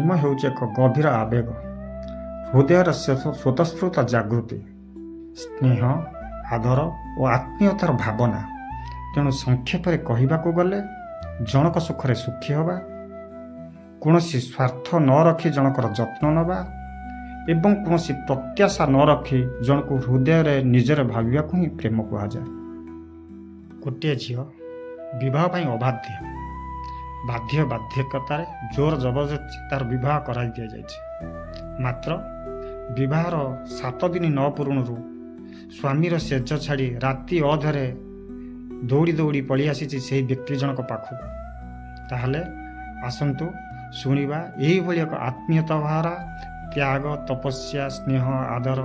ପ୍ରେମ ହେଉଛି ଏକ ଗଭୀର ଆବେଗ, ହୃଦୟର ସ୍ୱତଃସ୍ଫୂର୍ତ୍ତ ଜାଗୃତି, ସ୍ନେହ, ଆଦର ଓ ଆତ୍ମୀୟତାର ଭାବନା। ତେଣୁ ସଂକ୍ଷେପରେ କହିବାକୁ ଗଲେ, ଜଣକ ସୁଖରେ ସୁଖୀ ହେବା, କୌଣସି ସ୍ୱାର୍ଥ ନ ରଖି ଜଣକର ଯତ୍ନ ନେବା ଏବଂ କୌଣସି ପ୍ରତ୍ୟାଶା ନ ରଖି ଜଣକୁ ହୃଦୟରେ ନିଜର ଭାବିବାକୁ ହିଁ ପ୍ରେମ କୁହାଯାଏ। ଗୋଟିଏ ଝିଅ ବିବାହ ପାଇଁ ଅବାଧ୍ୟ। ବାଧ୍ୟ ବାଧ୍ୟକତାରେ ଜୋର ଜବରଦସ୍ତି ତାର ବିବାହ କରାଇ ଦିଆଯାଇଛି। ମାତ୍ର ବିବାହର 7 ଦିନ ନ ପୂରୁଣୁରୁ ସ୍ୱାମୀର ଶେଯ ଛାଡ଼ି ରାତି ଅଧରେ ଦୌଡ଼ି ଦୌଡ଼ି ପଳେଇ ଆସିଛି ସେହି ବ୍ୟକ୍ତି ଜଣକ ପାଖକୁ। ତାହେଲେ ଆସନ୍ତୁ ଶୁଣିବା ଏଇଭଳି ଏକ ଆତ୍ମୀୟତା ଭରା, ତ୍ୟାଗ, ତପସ୍ୟା, ସ୍ନେହ, ଆଦର,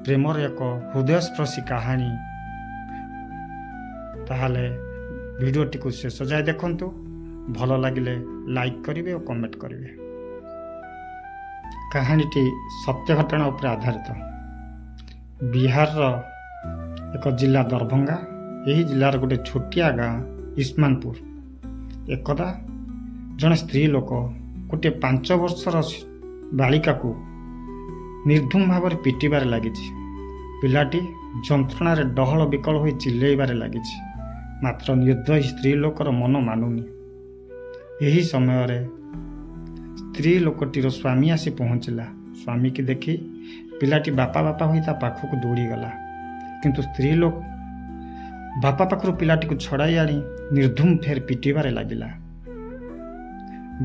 ପ୍ରେମର ଏକ ହୃଦୟସ୍ପର୍ଶୀ କାହାଣୀ। ତାହେଲେ ଭିଡ଼ିଓଟିକୁ ଶେଷ ଯାଏ ଦେଖନ୍ତୁ। ଭଲ ଲାଗିଲେ ଲାଇକ୍ କରିବେ ଓ କମେଣ୍ଟ କରିବେ। କାହାଣୀଟି ସତ୍ୟ ଘଟଣା ଉପରେ ଆଧାରିତ। ବିହାରର ଏକ ଜିଲ୍ଲା ଦରଭଙ୍ଗା, ଏହି ଜିଲ୍ଲାର ଗୋଟେ ଛୋଟିଆ ଗାଁ ଇସ୍ମାନପୁର। ଏକଦା ଜଣେ ସ୍ତ୍ରୀ ଲୋକ ଗୋଟିଏ 5 ବର୍ଷର ବାଳିକାକୁ ନିର୍ଦ୍ଧୁମ ଭାବରେ ପିଟିବାରେ ଲାଗିଛି। ପିଲାଟି ଯନ୍ତ୍ରଣାରେ ଡହଳ ବିକଳ ହୋଇ ଚିଲ୍ଲେଇବାରେ ଲାଗିଛି। ମାତ୍ର ନିର୍ଦ୍ଦୟୀ ସ୍ତ୍ରୀ ଲୋକର ମନ ମାନୁନି। ଏହି ସମୟରେ ସ୍ତ୍ରୀ ଲୋକଟିର ସ୍ୱାମୀ ଆସି ପହଞ୍ଚିଲା। ସ୍ୱାମୀକି ଦେଖି ପିଲାଟି ବାପା ବାପା ହୋଇ ତା ପାଖକୁ ଦୌଡ଼ିଗଲା। କିନ୍ତୁ ସ୍ତ୍ରୀ ଲୋକ ବାପା ପାଖରୁ ପିଲାଟିକୁ ଛଡ଼ାଇ ଆଣି ନିର୍ଦ୍ଧୁମ ଫେର ପିଟିବାରେ ଲାଗିଲା।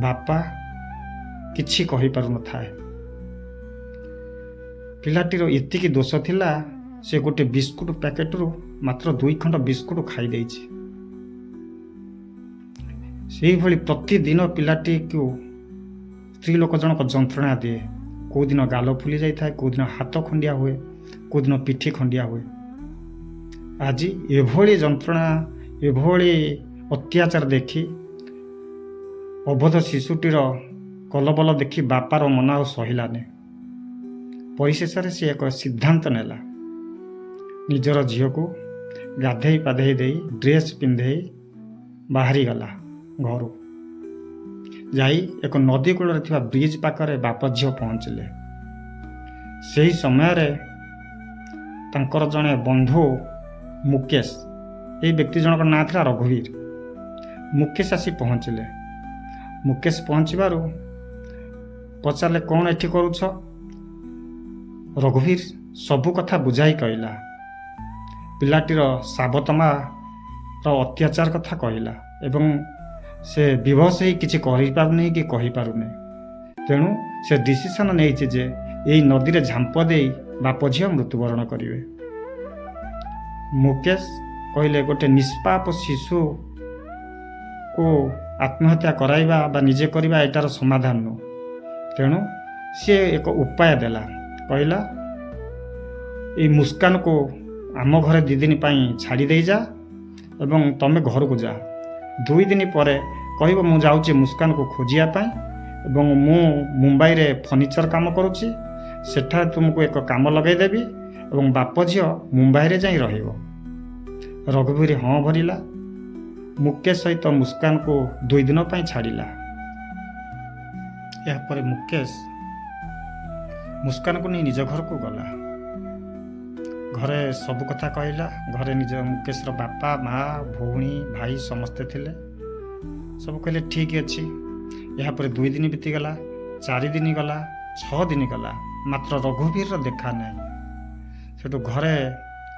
ବାପା କିଛି କହିପାରୁନଥାଏ। ପିଲାଟିର ଏତିକି ଦୋଷ ଥିଲା, ସେ ଗୋଟେ ବିସ୍କୁଟ ପ୍ୟାକେଟରୁ ମାତ୍ର ଦୁଇ ଖଣ୍ଡ ବିସ୍କୁଟ ଖାଇ ଦେଇଛି। ସେଇଭଳି ପ୍ରତିଦିନ ପିଲାଟିକୁ ସ୍ତ୍ରୀ ଲୋକ ଜଣକ ଯନ୍ତ୍ରଣା ଦିଏ। କେଉଁଦିନ ଗାଲ ଫୁଲି ଯାଇଥାଏ, କେଉଁଦିନ ହାତ ଖଣ୍ଡିଆ ହୁଏ, କେଉଁଦିନ ପିଠି ଖଣ୍ଡିଆ ହୁଏ। ଆଜି ଏଭଳି ଯନ୍ତ୍ରଣା, ଏଭଳି ଅତ୍ୟାଚାର ଦେଖି, ଅବୋଧ ଶିଶୁଟିର କଲବଲ ଦେଖି ବାପାର ମନ ଆଉ ସହିଲାନି। ପରିଶେଷରେ ସେ ଏକ ସିଦ୍ଧାନ୍ତ ନେଲା। ନିଜର ଝିଅକୁ ଗାଧେଇ ପାଧେଇ ଦେଇ, ଡ୍ରେସ୍ ପିନ୍ଧେଇ ବାହାରିଗଲା ଘରୁ। ଯାଇ ଏକ ନଦୀ କୂଳରେ ଥିବା ବ୍ରିଜ୍ ପାଖରେ ବାପ ଝିଅ ପହଞ୍ଚିଲେ। ସେହି ସମୟରେ ତାଙ୍କର ଜଣେ ବନ୍ଧୁ ମୁକେଶ, ଏହି ବ୍ୟକ୍ତି ଜଣଙ୍କ ନାଁ ଥିଲା ରଘୁବୀର, ମୁକେଶ ଆସି ପହଞ୍ଚିଲେ। ମୁକେଶ ପହଞ୍ଚିବାରୁ ପଚାରିଲେ, "କ'ଣ ଏଠି କରୁଛ?" ରଘୁବୀର ସବୁ କଥା ବୁଝାଇ କହିଲା। ପିଲାଟିର ସାବତ ମାର ଅତ୍ୟାଚାର କଥା କହିଲା ଏବଂ ସେ ବିବଶ ହେଇ କିଛି କରିପାରୁନି କି କହିପାରୁନି। ତେଣୁ ସେ ଡିସିସନ୍ ନେଇଛି ଯେ ଏଇ ନଦୀରେ ଝାମ୍ପ ଦେଇ ବାପ ଝିଅ ମୃତ୍ୟୁବରଣ କରିବେ। ମୁକେଶ କହିଲେ, ଗୋଟେ ନିଷ୍ପାପ ଶିଶୁକୁ ଆତ୍ମହତ୍ୟା କରାଇବା ବା ନିଜେ କରିବା, ଏଟାର ସମାଧାନ ନୁହଁ। ତେଣୁ ସିଏ ଏକ ଉପାୟ ଦେଲା। କହିଲା, ଏଇ ମୁସ୍କାନକୁ ଆମ ଘରେ 2 ଦିନ ପାଇଁ ଛାଡ଼ି ଦେଇ ଯା ଏବଂ ତମେ ଘରକୁ ଯା। 2 ଦିନ ପରେ କହିବ, ମୁଁ ଯାଉଛି ମୁସ୍କାନକୁ ଖୋଜିବା ପାଇଁ ଏବଂ ମୁଁ ମୁମ୍ବାଇରେ ଫର୍ଣ୍ଣିଚର କାମ କରୁଛି, ସେଠାରେ ତୁମକୁ ଏକ କାମ ଲଗାଇଦେବି ଏବଂ ବାପ ଝିଅ ମୁମ୍ବାଇରେ ଯାଇ ରହିବ। ରଘୁବୀର ହଁ ଭରିଲା। ମୁକେଶ ସହିତ ମୁସ୍କାନକୁ 2 ଦିନ ପାଇଁ ଛାଡ଼ିଲା। ଏହାପରେ ମୁକେଶ ମୁସ୍କାନକୁ ନେଇ ନିଜ ଘରକୁ ଗଲା। ଘରେ ସବୁ କଥା କହିଲା। ଘରେ ନିଜ ମୁକେଶର ବାପା, ମା, ଭଉଣୀ, ଭାଇ ସମସ୍ତେ ଥିଲେ। ସବୁ କହିଲେ, ଠିକ୍ ଅଛି। ଏହାପରେ 2 ଦିନ ବିତିଗଲା, 4 ଦିନ ଗଲା, 6 ଦିନ ଗଲା, ମାତ୍ର ରଘୁବୀରର ଦେଖା ନାହିଁ। ସେଠୁ ଘରେ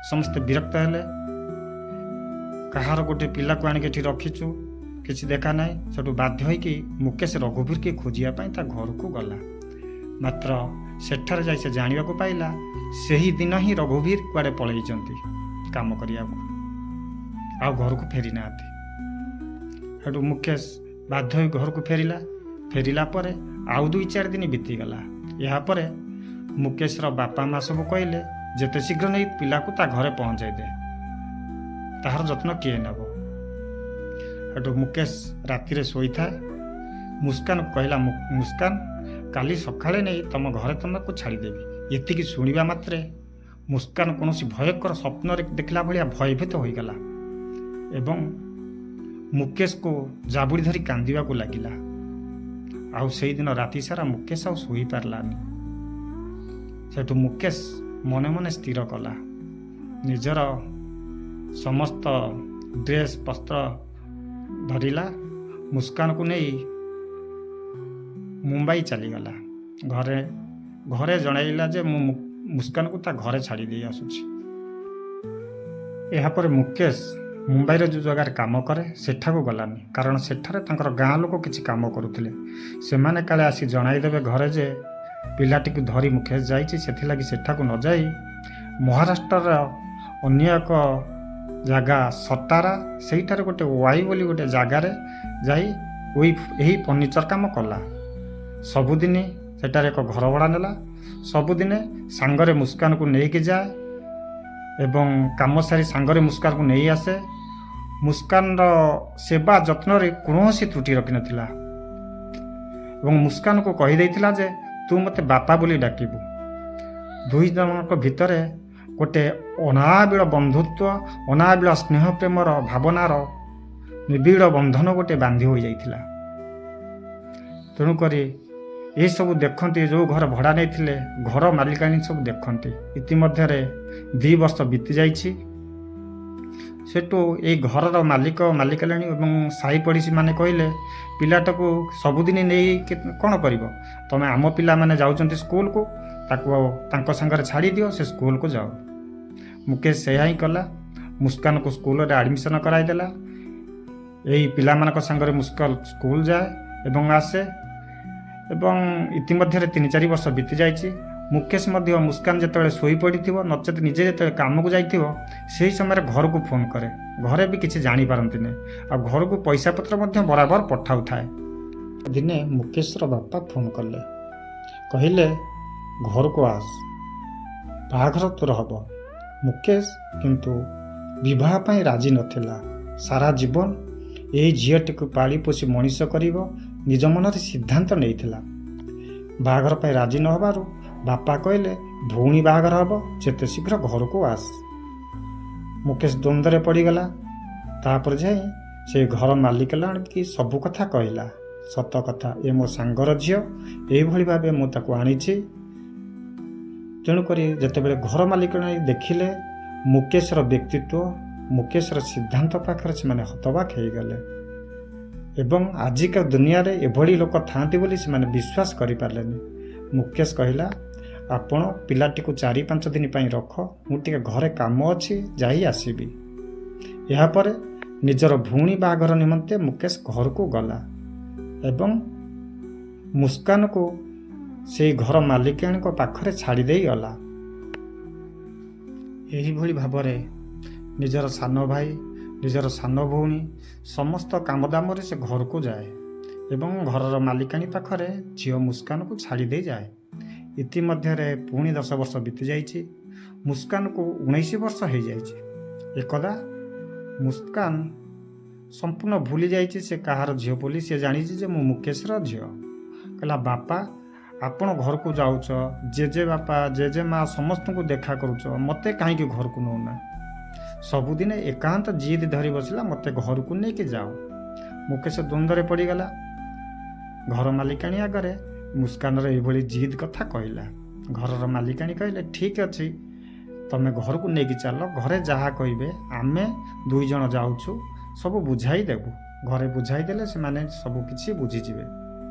ସମସ୍ତେ ବିରକ୍ତ ହେଲେ। କାହାର ଗୋଟେ ପିଲାକୁ ଆଣିକି ଏଠି ରଖିଛୁ, କିଛି ଦେଖା ନାହିଁ। ସେଠୁ ବାଧ୍ୟ ହୋଇକି ମୁକେଶ ରଘୁବୀରକି ଖୋଜିବା ପାଇଁ ତା ଘରକୁ ଗଲା। ମାତ୍ର ସେଠାରେ ଯାଇ ସେ ଜାଣିବାକୁ ପାଇଲା, ସେହି ଦିନ ହିଁ ରଘୁବୀର କୁଆଡ଼େ ପଳେଇଛନ୍ତି କାମ କରିବାକୁ, ଆଉ ଘରକୁ ଫେରି ନାହାନ୍ତି। ସେଠୁ ମୁକେଶ ବାଧ୍ୟ ହୋଇ ଘରକୁ ଫେରିଲା। ଫେରିଲା ପରେ ଆଉ 2-4 ଦିନ ବିତିଗଲା। ଏହାପରେ ମୁକେଶର ବାପା ମା ସବୁ କହିଲେ, ଯେତେ ଶୀଘ୍ର ନେଇ ପିଲାକୁ ତା ଘରେ ପହଞ୍ଚାଇ ଦେ, ତାହାର ଯତ୍ନ କିଏ ନେବ? ସେଠୁ ମୁକେଶ ରାତିରେ ଶୋଇଥାଏ। ମୁସ୍କାନ କହିଲା, "ମୁସ୍କାନ, କାଲି ସକାଳେ ନେଇ ତମ ଘରେ ତମକୁ ଛାଡ଼ିଦେବି।" ଏତିକି ଶୁଣିବା ମାତ୍ରେ ମୁସ୍କାନ କୌଣସି ଭୟଙ୍କର ସ୍ୱପ୍ନରେ ଦେଖିଲା ଭଳିଆ ଭୟଭୀତ ହୋଇଗଲା ଏବଂ ମୁକେଶକୁ ଜାବୁଡ଼ି ଧରି କାନ୍ଦିବାକୁ ଲାଗିଲା। ଆଉ ସେଇଦିନ ରାତି ସାରା ମୁକେଶ ଆଉ ଶୋଇପାରିଲାନି। ସେଠୁ ମୁକେଶ ମନେ ମନେ ସ୍ଥିର କଲା, ନିଜର ସମସ୍ତ ଡ୍ରେସ୍ ବସ୍ତ୍ର ଧରିଲା, ମୁସ୍କାନକୁ ନେଇ ମୁମ୍ବାଇ ଚାଲିଗଲା। ଘରେ ଘରେ ଜଣାଇଲା ଯେ ମୁଁ ମୁସ୍କାନକୁ ତା ଘରେ ଛାଡ଼ି ଦେଇ ଆସୁଛି। ଏହାପରେ ମୁକେଶ ମୁମ୍ବାଇର ଯେଉଁ ଜାଗାରେ କାମ କରେ ସେଠାକୁ ଗଲାନି, କାରଣ ସେଠାରେ ତାଙ୍କର ଗାଁ ଲୋକ କିଛି କାମ କରୁଥିଲେ। ସେମାନେ କାଳେ ଆସି ଜଣାଇଦେବେ ଘରେ ଯେ ପିଲାଟିକୁ ଧରି ମୁକେଶ ଯାଇଛି। ସେଥିଲାଗି ସେଠାକୁ ନ ଯାଇ ମହାରାଷ୍ଟ୍ରର ଅନ୍ୟ ଏକ ଜାଗା ସତାରା, ସେଇଠାରେ ଗୋଟେ ୱାଇ ବୋଲି ଗୋଟେ ଜାଗାରେ ଯାଇ ଏହି ଫର୍ଣ୍ଣିଚର କାମ କଲା। ସବୁଦିନ ସେଠାରେ ଏକ ଘର ଭଡ଼ା ନେଲା। ସବୁଦିନେ ସାଙ୍ଗରେ ମୁସ୍କାନକୁ ନେଇକି ଯାଏ ଏବଂ କାମ ସାରି ସାଙ୍ଗରେ ମୁସ୍କାନକୁ ନେଇ ଆସେ। ମୁସ୍କାନର ସେବା ଯତ୍ନରେ କୌଣସି ତ୍ରୁଟି ରଖିନଥିଲା ଏବଂ ମୁସ୍କାନକୁ କହିଦେଇଥିଲା ଯେ ତୁ ମୋତେ ବାପା ବୋଲି ଡାକିବୁ। ଦୁଇ ଜଣଙ୍କ ଭିତରେ ଗୋଟେ ଅନାବିଳ ବନ୍ଧୁତ୍ୱ, ଅନାବିଳ ସ୍ନେହ ପ୍ରେମର ଭାବନାର ନିବିଡ଼ ବନ୍ଧନ ଗୋଟେ ବାନ୍ଧି ହୋଇଯାଇଥିଲା। ତେଣୁକରି ଏସବୁ ଦେଖନ୍ତି, ଯେଉଁ ଘର ଭଡ଼ା ନେଇଥିଲେ ଘର ମାଲିକାଣୀ ସବୁ ଦେଖନ୍ତି। ଇତିମଧ୍ୟରେ 2 ବର୍ଷ ବିତି ଯାଇଛି। ସେଠୁ ଏଇ ଘରର ମାଲିକ ମାଲିକାଣୀ ଏବଂ ସାହି ପଡ଼ିଶୀମାନେ କହିଲେ, ପିଲାଟାକୁ ସବୁଦିନ ନେଇ କ'ଣ କରିବ? ତମେ ଆମ ପିଲାମାନେ ଯାଉଛନ୍ତି ସ୍କୁଲକୁ, ତାକୁ ତାଙ୍କ ସାଙ୍ଗରେ ଛାଡ଼ିଦିଅ, ସେ ସ୍କୁଲକୁ ଯାଉ। ମୁକେଶ ସେଇଆ ହିଁ କଲା। ମୁସ୍କାନକୁ ସ୍କୁଲରେ ଆଡ଼ମିସନ୍ କରାଇଦେଲା। ଏଇ ପିଲାମାନଙ୍କ ସାଙ୍ଗରେ ମୁସ୍କାନ ସ୍କୁଲ ଯାଏ ଏବଂ ଆସେ ଏବଂ ଇତିମଧ୍ୟରେ 3-4 ବର୍ଷ ବିତି ଯାଇଛି। ମୁକେଶ ମଧ୍ୟ ମୁସ୍କାନ ଯେତେବେଳେ ଶୋଇପଡ଼ିଥିବ, ନଚେତ ନିଜେ ଯେତେବେଳେ କାମକୁ ଯାଇଥିବ, ସେହି ସମୟରେ ଘରକୁ ଫୋନ୍ କରେ। ଘରେ ବି କିଛି ଜାଣିପାରନ୍ତିନି। ଆଉ ଘରକୁ ପଇସା ପତ୍ର ମଧ୍ୟ ବରାବର ପଠାଉଥାଏ। ଦିନେ ମୁକେଶର ବାପା ଫୋନ୍ କଲେ, କହିଲେ ଘରକୁ ଆସ, ବାହାଘର ତୋର ହେବ। ମୁକେଶ କିନ୍ତୁ ବିବାହ ପାଇଁ ରାଜି ନଥିଲା। ସାରା ଜୀବନ ଏହି ଝିଅଟିକୁ ପାଳି ପୋଷି ମଣିଷ କରିବ ନିଜ ମନରେ ସିଦ୍ଧାନ୍ତ ନେଇଥିଲା। ବାହାଘର ପାଇଁ ରାଜି ନ ହେବାରୁ ବାପା କହିଲେ, ଭଉଣୀ ବାହାଘର ହେବ, ଯେତେ ଶୀଘ୍ର ଘରକୁ ଆସ। ମୁକେଶ ଦ୍ୱନ୍ଦ୍ୱରେ ପଡ଼ିଗଲା। ତାପରେ ଯାଇ ସେ ଘର ମାଲିକାଣୀକି ସବୁ କଥା କହିଲା। ସତ କଥା, ଏ ମୋ ସାଙ୍ଗର ଝିଅ, ଏଇଭଳି ଭାବେ ମୁଁ ତାକୁ ଆଣିଛି। ତେଣୁକରି ଯେତେବେଳେ ଘର ମାଲିକାଣୀ ଦେଖିଲେ ମୁକେଶର ବ୍ୟକ୍ତିତ୍ୱ, ମୁକେଶର ସିଦ୍ଧାନ୍ତ ପାଖରେ ସେମାନେ ହତବାକ ହେଇଗଲେ ଏବଂ ଆଜିକା ଦୁନିଆରେ ଏଭଳି ଲୋକ ଥାଆନ୍ତି ବୋଲି ସେମାନେ ବିଶ୍ୱାସ କରିପାରିଲେନି। ମୁକେଶ କହିଲା, ଆପଣ ପିଲାଟିକୁ 4-5 ଦିନ ପାଇଁ ରଖ, ମୁଁ ଟିକେ ଘରେ କାମ ଅଛି, ଯାଇ ଆସିବି। ଏହାପରେ ନିଜର ଭଉଣୀ ବାହାଘର ନିମନ୍ତେ ମୁକେଶ ଘରକୁ ଗଲା ଏବଂ ମୁସ୍କାନକୁ ସେଇ ଘର ମାଲିକାଣୀଙ୍କ ପାଖରେ ଛାଡ଼ି ଦେଇ ଗଲା। ଏହିଭଳି ଭାବରେ ନିଜର ସାନ ଭାଇ, ନିଜର ସାନ ଭଉଣୀ ସମସ୍ତ କାମଦାମରେ ସେ ଘରକୁ ଯାଏ ଏବଂ ଘରର ମାଲିକାଣୀ ପାଖରେ ଝିଅ ମୁସ୍କାନକୁ ଛାଡ଼ି ଦେଇ ଯାଏ। ଇତିମଧ୍ୟରେ ପୁଣି 10 ବର୍ଷ ବିତିଯାଇଛି। ମୁସ୍କାନକୁ 19 ବର୍ଷ ହେଇଯାଇଛି। ଏକଦା ମୁସ୍କାନ ସମ୍ପୂର୍ଣ୍ଣ ଭୁଲି ଯାଇଛି ସେ କାହାର ଝିଅ ବୋଲି। ସେ ଜାଣିଛି ଯେ ମୁଁ ମୁକେଶର ଝିଅ। କହିଲା, ବାପା ଆପଣ ଘରକୁ ଯାଉଛ, ଜେଜେ ବାପା ଜେଜେ ମା ସମସ୍ତଙ୍କୁ ଦେଖା କରୁଛ, ମୋତେ କାହିଁକି ଘରକୁ ନେଉନା? ସବୁଦିନେ ଏକାନ୍ତ ଜିଦ୍ ଧରି ବସିଲା, ମୋତେ ଘରକୁ ନେଇକି ଯାଅ। ମୁକେଶ ଦ୍ୱନ୍ଦ୍ୱରେ ପଡ଼ିଗଲା। ଘର ମାଲିକାଣୀ ଆଗରେ ମୁସ୍କାନର ଏଇଭଳି ଜିଦ୍ କଥା କହିଲା। ଘରର ମାଲିକାଣୀ କହିଲେ, ଠିକ୍ ଅଛି, ତମେ ଘରକୁ ନେଇକି ଚାଲ, ଘରେ ଯାହା କହିବେ ଆମେ 2 ଜଣ ଯାଉଛୁ, ସବୁ ବୁଝାଇ ଦେବୁ। ଘରେ ବୁଝାଇ ଦେଲେ ସେମାନେ ସବୁ କିଛି ବୁଝିଯିବେ।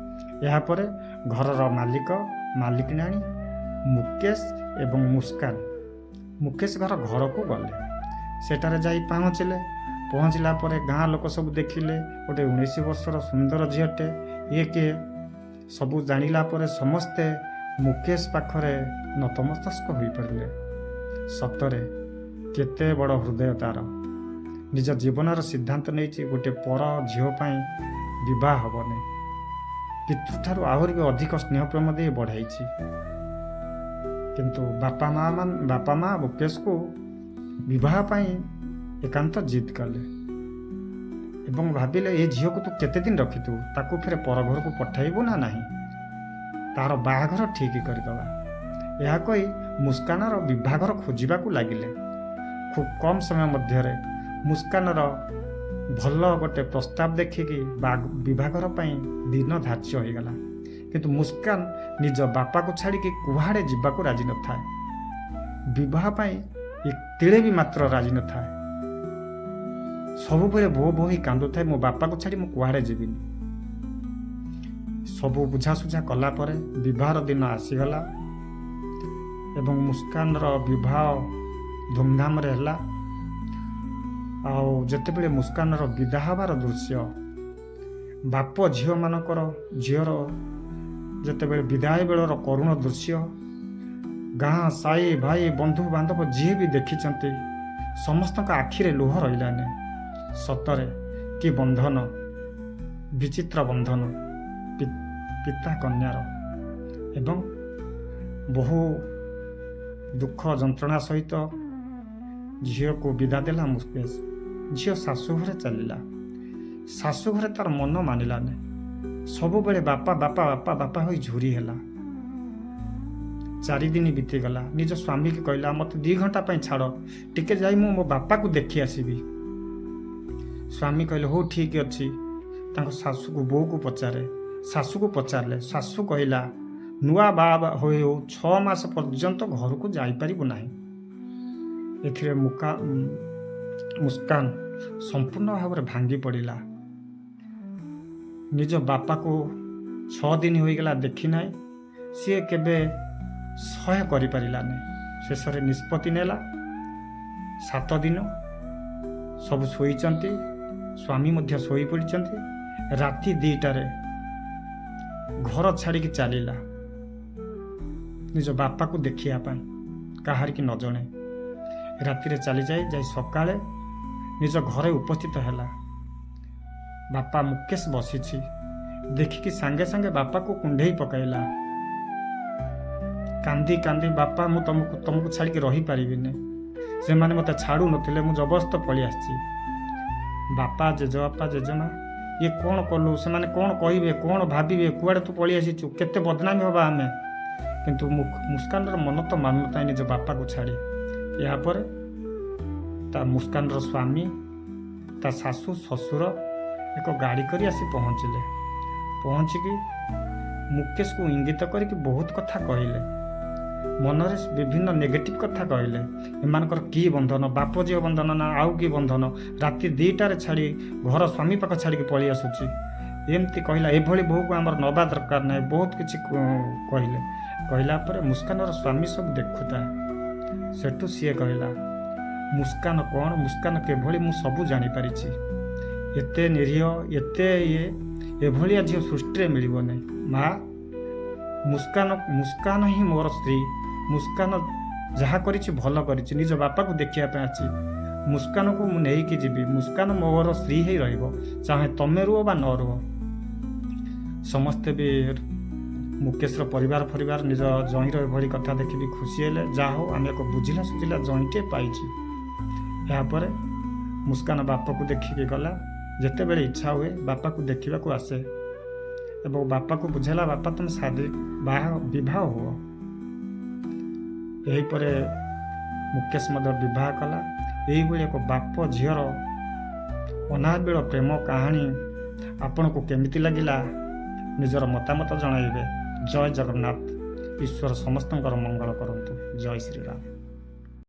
ଏହାପରେ ଘରର ମାଲିକ ମାଲିକାଣୀ ମୁକେଶ ଏବଂ ମୁସ୍କାନ ମୁକେଶ ଘରକୁ ଗଲେ। ସେଠାରେ ଯାଇ ପହଞ୍ଚିଲେ। ପହଞ୍ଚିଲା ପରେ ଗାଁ ଲୋକ ସବୁ ଦେଖିଲେ ଗୋଟେ 19 ବର୍ଷର ସୁନ୍ଦର ଝିଅଟେ, ଇଏ କିଏ? ସବୁ ଜାଣିଲା ପରେ ସମସ୍ତେ ମୁକେଶ ପାଖରେ ନତମସ୍ତକ ହୋଇପାରିଲେ। ସତରେ କେତେ ବଡ଼ ହୃଦୟ ତାର। ନିଜ ଜୀବନର ସିଦ୍ଧାନ୍ତ ନେଇଛି ଗୋଟେ ପର ଝିଅ ପାଇଁ ବିବାହ ହେବନି। ପିତୃଠାରୁ ଆହୁରି ବି ଅଧିକ ସ୍ନେହ ପ୍ରେମ ଦେଇ ବଢ଼ାଇଛି। କିନ୍ତୁ ବାପା ମା ମୁକେଶକୁ ବିବାହ ପାଇଁ ଏକାନ୍ତ ଜିଦ୍ କଲେ ଏବଂ ଭାବିଲେ ଏ ଝିଅକୁ ତୁ କେତେ ଦିନ ରଖିଥିବୁ, ତାକୁ ଫେରେ ପର ଘରକୁ ପଠାଇବୁ ନା ନାହିଁ, ତାର ବାହାଘର ଠିକ୍ କରିଦେବା। ଏହା କହି ମୁସ୍କାନର ବିବାହଘର ଖୋଜିବାକୁ ଲାଗିଲେ। ଖୁବ୍ କମ୍ ସମୟ ମଧ୍ୟରେ ମୁସ୍କାନର ଭଲ ଗୋଟେ ପ୍ରସ୍ତାବ ଦେଖିକି ବିବାହଘର ପାଇଁ ଦିନ ଧାର୍ଯ୍ୟ ହୋଇଗଲା। କିନ୍ତୁ ମୁସ୍କାନ ନିଜ ବାପାକୁ ଛାଡ଼ିକି କୁଆଡ଼େ ଯିବାକୁ ରାଜି ନଥାଏ। ବିବାହ ପାଇଁ ତିଳେ ବି ମାତ୍ର ରାଜି ନଥାଏ। ସବୁବେଳେ ଭୋ ଭୋ ହେଇ କାନ୍ଦୁଥାଏ, ମୋ ବାପାକୁ ଛାଡ଼ି ମୁଁ କୁଆଡ଼େ ଯିବିନି। ସବୁ ବୁଝାସୁଝା କଲା ପରେ ବିବାହର ଦିନ ଆସିଗଲା ଏବଂ ମୁସ୍କାନର ବିବାହ ଧୁମଧାମରେ ହେଲା। ଆଉ ଯେତେବେଳେ ମୁସ୍କାନର ବିଦା ହେବାର ଦୃଶ୍ୟ, ବାପ ଝିଅମାନଙ୍କର, ଝିଅର ଯେତେବେଳେ ବିଦାୟ ବେଳର କରୁଣ ଦୃଶ୍ୟ, ଗାଁ ସାହି ଭାଇ ବନ୍ଧୁବାନ୍ଧବ ଯିଏ ବି ଦେଖିଛନ୍ତି, ସମସ୍ତଙ୍କ ଆଖିରେ ଲୁହ ରହିଲାନି। ସତରେ କି ବନ୍ଧନ, ବିଚିତ୍ର ବନ୍ଧନ ପିତା କନ୍ୟାର। ଏବଂ ବହୁ ଦୁଃଖ ଯନ୍ତ୍ରଣା ସହିତ ଝିଅକୁ ବିଦା ଦେଲା ମୁକେଶ। ଝିଅ ଶାଶୁଘରେ ଚାଲିଲା। ଶାଶୁଘରେ ତାର ମନ ମାନିଲାନି। ସବୁବେଳେ ବାପା ବାପା ବାପା ବାପା ହୋଇ ଝୁରି ହେଲା। 4 ଦିନ ବିତିଗଲା। ନିଜ ସ୍ୱାମୀକି କହିଲା, ମୋତେ 2 ଘଣ୍ଟା ପାଇଁ ଛାଡ଼, ଟିକେ ଯାଇ ମୁଁ ମୋ ବାପାକୁ ଦେଖି ଆସିବି। ସ୍ୱାମୀ କହିଲେ, ହଉ, ଠିକ୍ ଅଛି। ତାଙ୍କ ଶାଶୁକୁ, ବୋଉକୁ ପଚାରେ, ଶାଶୁକୁ ପଚାରିଲେ। ଶାଶୁ କହିଲା, ନୂଆ ବାହା ହୋଇ ହଉ 6 ମାସ ପର୍ଯ୍ୟନ୍ତ ଘରକୁ ଯାଇପାରିବୁ ନାହିଁ। ଏଥିରେ ମୁସ୍କାନ ସମ୍ପୂର୍ଣ୍ଣ ଭାବରେ ଭାଙ୍ଗି ପଡ଼ିଲା। ନିଜ ବାପାକୁ 6 ଦିନ ହୋଇଗଲା ଦେଖି ନାହିଁ, ସିଏ କେବେ ସହ୍ୟ କରିପାରିଲାନି। ଶେଷରେ ନିଷ୍ପତ୍ତି ନେଲା। 7 ଦିନ ସବୁ ଶୋଇଛନ୍ତି, ସ୍ୱାମୀ ମଧ୍ୟ ଶୋଇପଡ଼ିଛନ୍ତି। ରାତି 2ଟାରେ ଘର ଛାଡ଼ିକି ଚାଲିଲା ନିଜ ବାପାକୁ ଦେଖିବା ପାଇଁ, କାହାରିକି ନ ଜଣେ। ରାତିରେ ଚାଲିଯାଇ ଯାଇ ସକାଳେ ନିଜ ଘରେ ଉପସ୍ଥିତ ହେଲା। ବାପା ମୁକେଶ ବସିଛି ଦେଖିକି ସାଙ୍ଗେ ସାଙ୍ଗେ ବାପାକୁ କୁଣ୍ଢେଇ ପକାଇଲା କାନ୍ଦି କାନ୍ଦି, ବାପା, ମୁଁ ତମକୁ ଛାଡ଼ିକି ରହିପାରିବିନି। ସେମାନେ ମୋତେ ଛାଡ଼ୁନଥିଲେ, ମୁଁ ଜବରଦସ୍ତ ପଳେଇ ଆସିଛି। ବାପା, ଜେଜେବାପା, ଜେଜେମା, ଇଏ କ'ଣ କଲୁ? ସେମାନେ କ'ଣ କହିବେ, କ'ଣ ଭାବିବେ? କୁଆଡ଼େ ତୁ ପଳେଇ ଆସିଛୁ? କେତେ ବଦନାମୀ ହେବା ଆମେ? କିନ୍ତୁ ମୁସ୍କାନର ମନ ତ ମାନୁନଥାଏ ନିଜ ବାପାକୁ ଛାଡ଼ି। ଏହାପରେ ତା ମୁସ୍କାନର ସ୍ୱାମୀ, ତା ଶାଶୁ ଶ୍ୱଶୁର ଏକ ଗାଡ଼ି କରି ଆସି ପହଞ୍ଚିଲେ। ପହଞ୍ଚିକି ମୁକେଶକୁ ଇଙ୍ଗିତ କରିକି ବହୁତ କଥା କହିଲେ। ମନରେ ବିଭିନ୍ନ ନେଗେଟିଭ୍ କଥା କହିଲେ। ଏମାନଙ୍କର କି ବନ୍ଧନ, ବାପ ଝିଅ ବନ୍ଧନ ନା ଆଉ କି ବନ୍ଧନ? ରାତି 2ଟାରେ ଛାଡ଼ି ଘର, ସ୍ୱାମୀ ପାଖ ଛାଡ଼ିକି ପଳେଇ ଆସୁଛି, ଏମିତି କହିଲା। ଏଭଳି ବୋହୂକୁ ଆମର ନେବା ଦରକାର ନାହିଁ। ବହୁତ କିଛି କହିଲେ। କହିଲା ପରେ ମୁସ୍କାନର ସ୍ୱାମୀ ସବୁ ଦେଖୁଥାଏ। ସେଠୁ ସିଏ କହିଲା, ମୁସ୍କାନ କ'ଣ, ମୁସ୍କାନ କିଭଳି, ମୁଁ ସବୁ ଜାଣିପାରିଛି। ଏତେ ନିରୀହ, ଏତେ ଇଏ, ଏଭଳିଆ ଝିଅ ସୃଷ୍ଟିରେ ମିଳିବ ନାହିଁ। ମା ମୁସ୍କାନ, ମୁସ୍କାନ ହିଁ ମୋର ସ୍ତ୍ରୀ। ମୁସ୍କାନ ଯାହା କରିଛି ଭଲ କରିଛି। ନିଜ ବାପାକୁ ଦେଖିବା ପାଇଁ ଆସିଛି। ମୁସ୍କାନକୁ ମୁଁ ନେଇକି ଯିବି। ମୁସ୍କାନ ମୋର ସ୍ତ୍ରୀ ହେଇ ରହିବ, ଚାହେଁ ତମେ ରୁହ ବା ନ ରୁହ। ସମସ୍ତେ ବି ମୁକେଶର ପରିବାର ଫରିବାର ନିଜ ଜଇଁର ଏଭଳି କଥା ଦେଖି ବି ଖୁସି ହେଲେ। ଯାହା ହଉ, ଆମେ ଏକ ବୁଝିଲା ସୁଝିଲା ଜଇଁଟିଏ ପାଇଛୁ। ଏହାପରେ ମୁସ୍କାନ ବାପାକୁ ଦେଖିକି ଗଲା। ଯେତେବେଳେ ଇଚ୍ଛା ହୁଏ ବାପାକୁ ଦେଖିବାକୁ ଆସେ ଏବଂ ବାପାକୁ ବୁଝେଇଲା, ବାପା, ତୁମେ ଶାଦି ବାହା ବିବାହ ହୁଅ। ଏହିପରେ ମୁକେଶ ମଧ୍ୟ ବିବାହ କଲା। ଏଇଭଳି ଏକ ବାପ ଝିଅର ଅନାବିଳ ପ୍ରେମ କାହାଣୀ ଆପଣଙ୍କୁ କେମିତି ଲାଗିଲା, ନିଜର ମତାମତ ଜଣାଇବେ। ଜୟ ଜଗନ୍ନାଥ। ଈଶ୍ୱର ସମସ୍ତଙ୍କର ମଙ୍ଗଳ କରନ୍ତୁ। ଜୟ ଶ୍ରୀରାମ।